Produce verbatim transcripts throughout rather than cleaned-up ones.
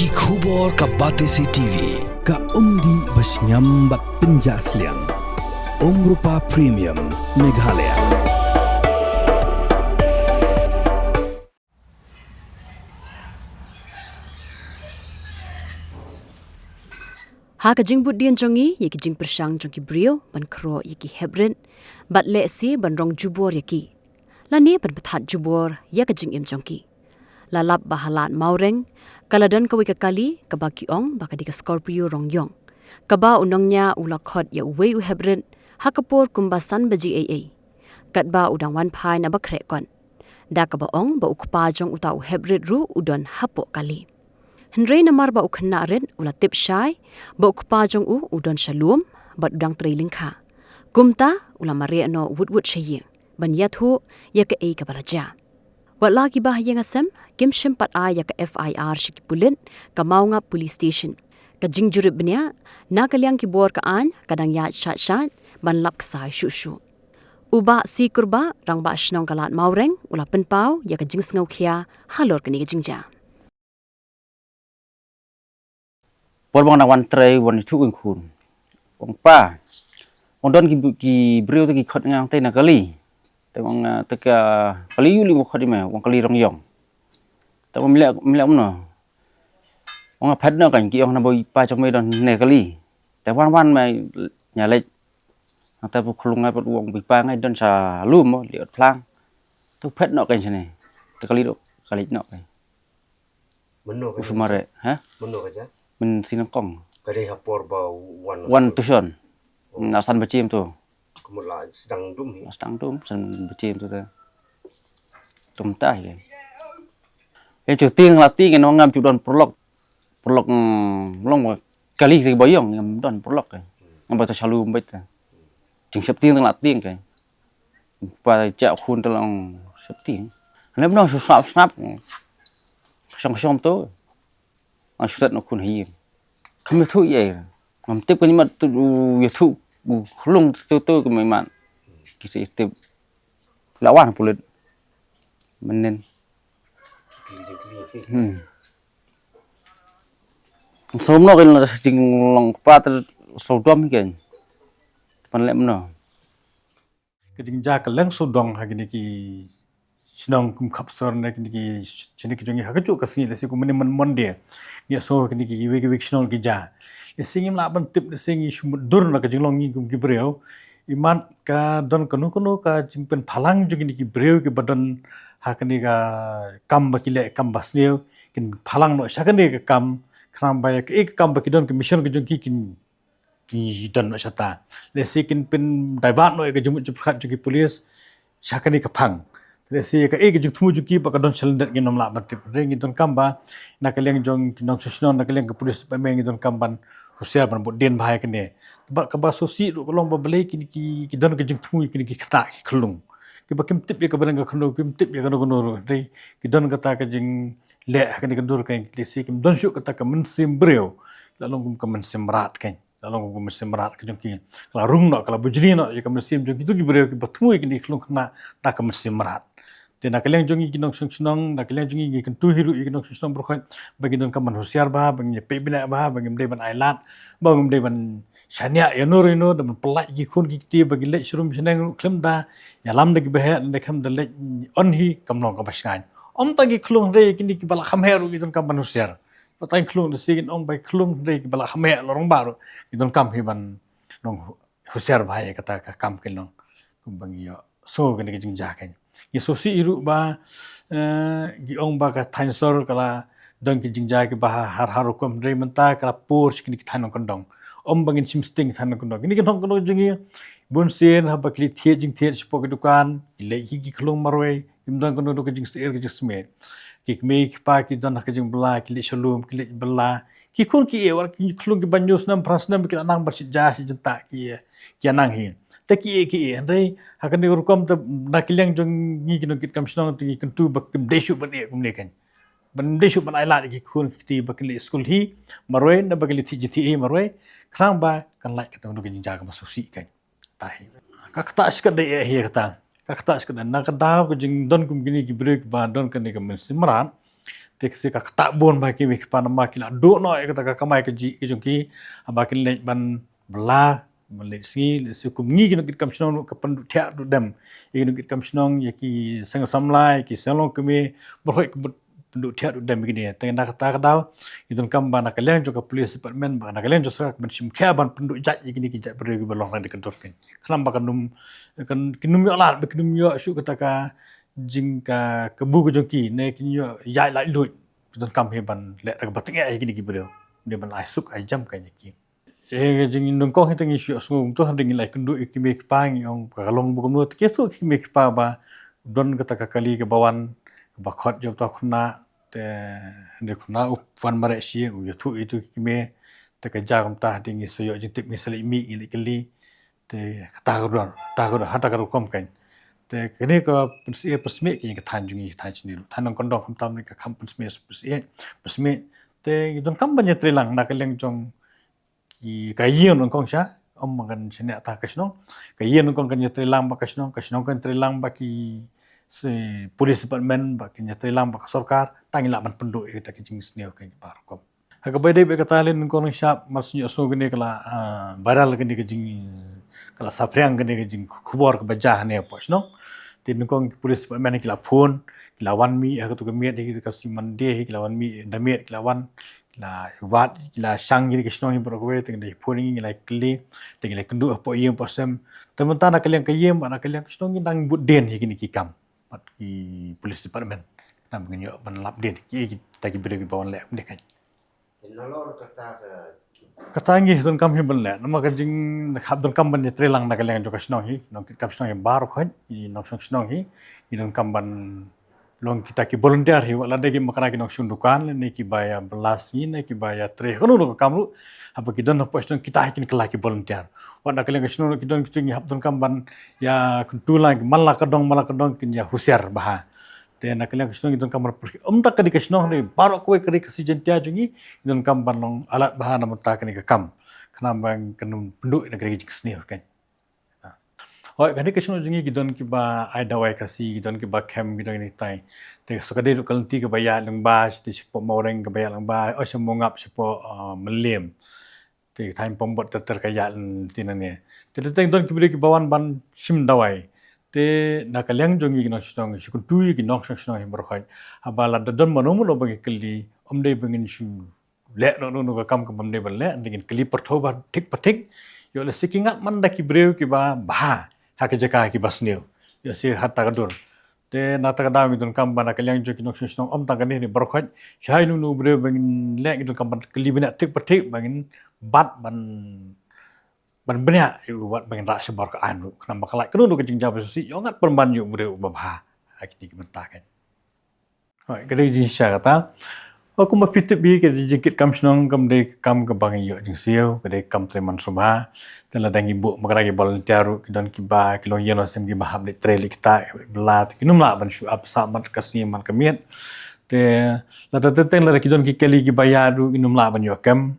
Ki khubor ka Batesi T V. Ka umdih ba shngiam bad pynjah sliang. Umrupa Premium Meghalaya. Ha ka jingbud dien jong ngi ïa ki jingpyrshang jong ki briew ban khroh ïa ki heprit bad lehse ban rong jubor ïa ki, lane ban pynthat jubor ïa ka jingim jong ki. La lap ba ha Lad Mawreng ka la don kawei ka kali kaba ki ong ba ka dei ka Scorpio rong ïong, kaba u nongñiah u la khot ïa uwei u heprit ha ka por kumba san baje eiei, katba u dang wan phai na ba khreh kot. Da kaba ong ba u kpa jong uta u heprit ruh u don hapoh kali. Hynrei namar ba u khynnah rit u la tip shai ba u kpa jong u u don sha lum bad u dang trei lyngkha, kumta u la mareh noh wut wut sha ïing ban ïathuh ïa kaei kaba la jia. Wat la kiba ha ïing ha sem kim shym pat ai ïa ka F I R sha ki pulit ka Mawngap Police Station. Ka jingjurip bniah na ka liang ki bor ka aiñ ka dang ïaid shait shait ban lap ksai shuh shuh. U Bah C Kurbah, Rangbah Shnong ka Lad Mawreng, u la pynpaw ïa ka jingsngewkhia halor kane ka jingjia. Por ba nga dang wan trei, wan ïathuh ïa u khun, ong, "Pa, ong, don ki, ki briew te ki khot ïa nga te na kali. Te ong, eh, te ka kali aïu lei ba khot ïa me, ong, kali rong ïong." Te ong, "Me leh, me leh kumno?" Ong, "Phet noh keiñ, ki ong na ba i pa jong me don ne kali. Te wan wan me ña leit." Nangta u khyllung ngai pat u ong, "Ba i pa nga i don sha lum mo, leit ot phlang." Te phet noh keiñ shane. Te kali ruh ka leit noh keiñ. Mynno ka jia? U sumare, ha? Mynno ka jia? Mynta shi nyngkong. Ka dei ha por ba wan, wan tuition. Oh. Na san baje kumto. Ka mut la sdang dum hi. La sdang dum, san baje kumto te. Tum ta hi. Ïa, ju tieng la tieng, ngam ju don paralok. Paralok, mm, long ba kali kali ba ïong, ngam don paralok. Ngam ba to sha lum beit. Jingsheptieng tang la tieng keiñ. Pa, jia khun te long sheptieng. Lem nong shu snap snap. Shong shong to. Nga shu set noh khun ha ïing. Kam ïathuh ïa. Ngam tip kane mat tu ïathuh u khlung tu tu ka mai mat. Ki sa ïatip. La wan pulit. Mynnin. Hmm. Sawdong keiñ la jinglong kpa te sawdong keiñ. Pan lem noh. Ka jingjia ka leng sawdong ha kine ki shnong kum Khapsor ne kine ki shnong ki jong ngi ha kajuh ka sngi, lehse kum mynne Mon-, Monday. Ngi sngew kine ki wei ki wei ki shnong ki jia. Lehse ngim lah ban tip, lehse ngi shu mutdur na ka jinglong ngi kum ki briew. Imat ka don kano kano ka jingpynphalang jong kine ki briew kiba don ha kane ka kam ba ki leh kam ba sniew, kin phalang noh sha kane ka kam, khnang ba ïa kaei ka kam ba ki don, ka mission ka jong ki kin ki don noh shata. Lehse kin pyn divert noh ïa ka jingmut jingpyrkhat jong ki police sha kane ka phang. Lehse ïa kaei ka jingthmu jong ki ba ka don shalyndet ngin ym lah ban tip. Hynrei ngi donkam ba na ka liang jong ki nongshong shnong, na ka liang ka police department ngi donkam ban husiar ban bud dien bha ïa kane. Bad kaba sngewsih ruh ka long ba balei kine ki, ki don ka jingthmu ïa kine ki khynnah ki khyllung. Kiba kim tip ïa kaba dang ka khyndew, kim tip ïa kano kano ruh. Hynrei ki don kata ka jingleh ha kane ka dur, ka lehse kim don shuh kata ka mynsiem briew. La long kum ka mynsiem mrad keiñ. La long kum ka mynsiem mrad ka jong ki. Ka la rung noh, ka la bujli noh ïa ka mynsiem jong kito ki briew kiba thmu ïa kine ki khyllung khynnah da ka mynsiem mrad. Te na ka liang jong ngi ki nongshong shnong, na ka liang jong ngi ngi kyntu hi ruh ïa ki nongshong shnong baroh khoit ba ngin donkam ban husiar bha, ba ngin peit bniah bha, ba ngim dei ban ailad, ba ngim dei ban shaniah ïano ïano, da ban pyllait ki khun ki kti ba ki leit sharum shaneng ruh khlem da ïalam da kiba heh, da khlem da leit on hi, kam long kaba shngaiñ. Ym tang ki khyllung, hynrei kine kiba la kham heh ruh ngi donkam ban husiar. Ba tang khyllung, lehse kin ong ba khyllung, hynrei kiba la kham heh la rangbah ruh ngi donkam hi ban long husiar bha ïa kata ka kam, kin long kumba ngi ïohsngew kane ka jingjia keiñ. Ngi sngewsih hi ruh ba, eh, ngi ong ba ka thaiñ sor ka la don ki jingjia kiba ha, har har rukom, hynrei mynta ka la pur sha kine ki thaiñ nongkyndong. Ym ba ngin shim sting ki thaiñ nongkyndong. Kine ki nongkyndong jong ngi bunsien haba ki leit thied jingthied shapoh ki dukan, ki leit hi ki khyllung marwei, kim don kano kano ka jingsyier ka jingsmit. Ki kmie ki kpa ki don ha ka jingbylla, ki leit sha lum, ki leit bylla. Ki khun ki ïeh, wat ki khyllung kiba hynñiew snem, phra snem, ki la nang ban shit ja shit jyntah ki ïeh, ki ïa nang hi. Te ki ïeh, ki ïeh, hynrei ha kane ka rukom te na ka liang jong ngi ki nongkitkam shnong te ngi kyntu ba kim dei shuh ban ïeh kumne keiñ. Ban dei shuh ban ailad ïa ki khun ki kti ba kin leit skul hi marwei, ne ba kin leit thied jingthied hi marwei. Khnang ba kan lait kata kano ka jingjia kaba sngewsih keiñ. Tahi. Ka ktah shi katdei eh hi kata. Ka ktah shi katdei. Na ka daw ka jingdon kum kine ki briew kiba don kane ka mynsiem mrad. Te ka shisha ka ktah bun ba ki mei ki pa namar ki la duh noh ïa kata ka kamai kajih ka jong ki, haba kin leit ban bylla, ban leit sngi, leit sngi kum ngi ki nongkitkam shnong ruh ka pynduh thiah duh dem ïa ki nongkitkam shnong, ïa ki seng samla, ïa ki seng longkmie, baroh ka pynduh thiah duh dem ïa kine. Te na kata ka daw ngi donkam ba na ka liang jong ka police department, ba na ka liang jong sorkar, ka ban shim khia ban pynduh jait ïa kine ki jait briew kiba long na ka dur kane. Khnang ba kan ym, kan, kin ym ïoh lad, ba kin ym ïoh shuh kata ka jing ka kabu ka jong ki, ne kin ïoh ïaid laitluid. Donkam hi ban leh da kaba tyngeh ïa kine ki briew, ne ban ai suk ai jam ka ïa ki. Eh, ka jingnyngkong hi te ngi shu ïohsngew kumto, hynrei ngi la ïakynduh ïa ki mei ki pa, ngi ong ka long ba kumno, te ki ïathuh ki mei ki pa ba don kata ka kali kaba wan, kaba khot jong uta u khynnah, te hynrei u khynnah u wan mareh shi, u ïathuh ïa itu ki mei, te ka jia kumta, te ngi sa ïoh jingtip, ngi sa leit mih, ngi leit kylli. Te kata ka don, kata ka don, ha kata ka rukom kan. Te kane ka pynsih pynsmih ka ïing ka thaiñ jong ngi, ka thaiñ shane ruh. Thaiñ Nongkyndong khamtam ne ka kham pynsmih pynsih pynsmih. Te ngi donkam ban ïatreilang na ka liang jong ki, ka ïing nyngkong sha, ym kan shane tang ka shnong. Ka ïing nyngkong kan ïatreilang bad ka shnong, ka shnong kan ïatreilang bad ki, se, police department, bad kan ïatreilang bad ka sorkar, tang ngi lah ban pynduh ïa kita ki jingsniew kane baroh. Ha kaba ïadei bad kata, lei nyngkong nyngshap, mar shu ïohsngew kane ka la, ah, viral kane ka jing, ka la saphriang kane ka jingkhubor kaba jia hangne hapoh shnong. Te nyngkong ki police department ki la phone, ki la wan mih ha katu ka miet, ha katu ka sngi Monday, ki la wan mih da miet, ki la wan, ki la wad, ki la shang kine ki shnong hi baroh kawei, te ngi la phone, ngi la kylli, te ngi la kynduh hapoh ïing hapoh sem. Te mynta na ka liang ka ïing bad na ka liang ka shnong ngi dang bud dien hi kine ki kam bad ki police department. Khnang ba ngin ïoh ban lap dien ïa kita ki briew kiba wan leh kumne kan. Te nalor kata ka, kata ngi donkam hi ban leh, namar ka jinghap donkam ban ïatreilang na ka liang jong ka shnong hi, nongkitkam shnong hi baroh khoit, ki nongshong shnong hi, ngi donkam ban long kita ki volunteer hi, wat lada ki ym kane ki nongshong dukan, ne kiba ïa bylla sngi, ne kiba ïatrei kano kano ka kam ruh, haba ki don hapoh shnong kita hi kin kylla ki volunteer. Wat na ka liang ka shnong ruh ki don, kita ngi hap donkam ban ïakyntu lang, man la ka dong, man la ka dong kin ïa husiar bha. Te na ka liang ka shnong ngi donkam ban pyrkhat, ym tang kane ka shnong, ne baroh kawei ka ri Khasi Jaiñtia jong ngi, ngi donkam ban long alert bha na bynta kane ka kam. Khnang ba kan ym pynduh na kane ka jingsniew kan. Hooid, kane ka shnong jong ngi ki don kiba ai dawai Khasi, ki don kiba kem, ki don kitai. Te sa ka dei ruh ka lynti kaba ïaid lyngba, te shapoh Mawreng kaba ïaid lyngba, oh, sha Mawngap, shapoh, ah, Mylliem. Te thaiñ Pambot ter ter ka ïaid lynti nangne. Te, te, te don ki briew kiba wan ban shim dawai. Te na ka liang jong ngi ki nongshong shnong, shu kyntu ïa ki nongshong shnong hi baroh khoit. Haba lada don mano mano ba ngi kylli, ym dei ba ngin shu leh noh noh noh ka kam kaba ym dei ban leh, ngin kylli pyrthei ba thik ba thik. Ïoh lehse ki ngat man da ki briew kiba bha ha ka jaka kiba sniew. Ïoh lehse ha kata ka dur. Te na kata ka daw ngi donkam ba na ka liang jong ki nongshong shnong, ym tang kane, ne baroh khoit, sha ïano ïano u briew ba ngin leh, ngi donkam ban kylli bniah thik ba thik, ba ngin bat ban, ban bniah ïa u, wat ba ngin rah shabar ka aiñ ruh. Khnang ba ka lait kano kano ka jingjia ba sngewsih, ïoh ngat pynban ïa u briew uba bha ha kine ki bynta kan. Hooid, ka dei jingshisha kata. Hooid, kumba phi tip hi, ka jingkitkam shnong kam dei ka kam kaba ngi ïoh jingsiew, ka dei ka kam trei man sngewbha. Te lada ngi buh ma kata ki volunteer ruh, ki don kiba, ki longïing longsem kiba hap leit trei leit ktah, leit bylla, te kin ym lah ban shu ap sah man ka sngi man ka miet. Te lada teng teng lada ki don ki kali kiba ïaid ruh, kin ym lah ban ïoh kem.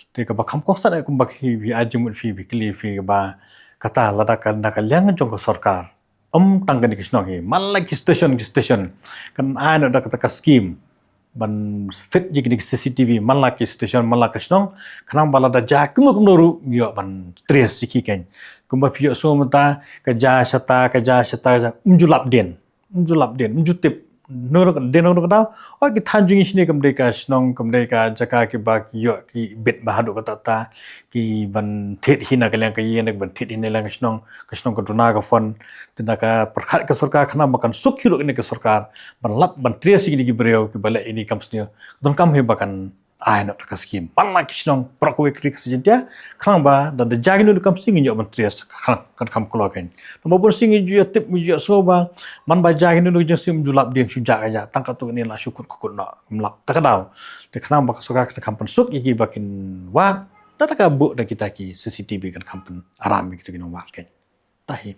Te kaba kham kongsan eh kumba ki, phi ai jingmut, phi, phi kylli, phi kaba, kata lada ka, na ka liang jong ka sorkar. Ym tang kane ka shnong hi, man la ki station, ki station. Kan ai noh da kata ka skim ban fit ïa kine ki C C T V man la ki station, man la ka shnong. Khnang ba lada jia kumno kumno ruh ïoh ban trace ïa ki kan. Kumba phi ïohsngew mynta, ka jia shata, ka jia shata, ym ju lap dien. Ym ju lap dien, ym ju tip. Nor ka dien nor ka daw. Oh, ki thaiñ jong ngi shane kam dei ka shnong, kam dei ka jaka kiba ki ïoh ki bit bha haduh katta katta. Ki ban thied hi na ka liang ka ïing, ban thied hi na liang ka shnong, ka shnong ka duna ka phone. Te na ka pyrkhat ka sorkar khnang ba kan suk hi ruh kane ka sorkar ban lap ban trace ïa kine ki briew kiba leh ïa kine ki kam sniew. Donkam hi ba kan ai noh da ka skim man la ki shnong baroh kawei ka ri Khasi Jaiñtia, khnang ba lada jia kino kino ki kam sniew ngin ïoh ban trace, kan kham kloi kan. Namar bun sien ngi ju ïa tip, ngi ju ïa sngew ba man ba jia kino kino ki jingsniew ym ju lap dien, shu jia ka jia, tang katto katne la shu kut ka kut noh, ym lap. Ta ka daw, te khnang ba ka sorkar kan kham pynsuk ïa ki ba kin wad, da ka buh da kita ki C C T V kan kham pynaram ïa kito ki nongwad kan. Tahi.